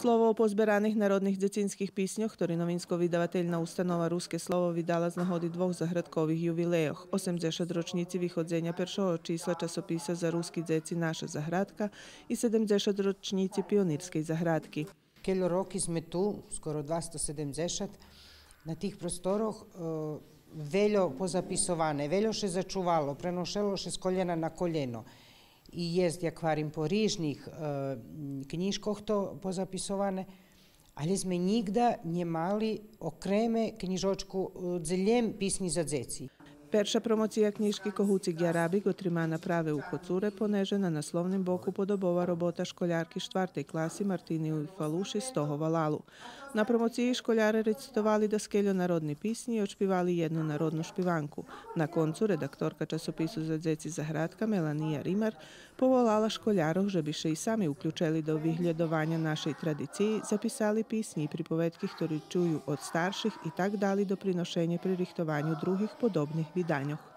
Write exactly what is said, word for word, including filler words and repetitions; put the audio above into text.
Слово о позбераних народних дзецинских писньох, хтори Новинско-видавательна установа Руске слово видала з нагоди двох заградкових ювилейох: осемдзешат рочнїци виходзеня першого числа часописа за руски дзеци Наша заградка и седемдзешат рочнїци Пионирскей заградки. Кельо роки зме ту, скоро двасто седемдзешат, на тих просторох, е, вельо позаписоване, вельо ше зачувало, преношело ше з колєна на колєно. И єст, як гварим, по рижних, е, м, кнїжкох то позаписоване, алє зме нїґда нє мали окреме кнїжочку, е, з лєм писнї за дзеци. Перша промоция кнїжки Когуцик ярабик, отримана праве у Коцуре, понеже на насловним боку подобова робота школярки штвартей класи Мартини Уйфалуши з того валалу. На промоциї школяре рецитовали даскельо народни писнї и одшпивали єдну народну шпиванку. На концу редакторка часопису за дзеци Заградка Мелания Римар поволала школярох же би ше и сами уключели до виглєдованя нашей традициї, записали писнї и приповедки хтори чую од старших и так дали доприношенє при рихтованю других подобних виданьох.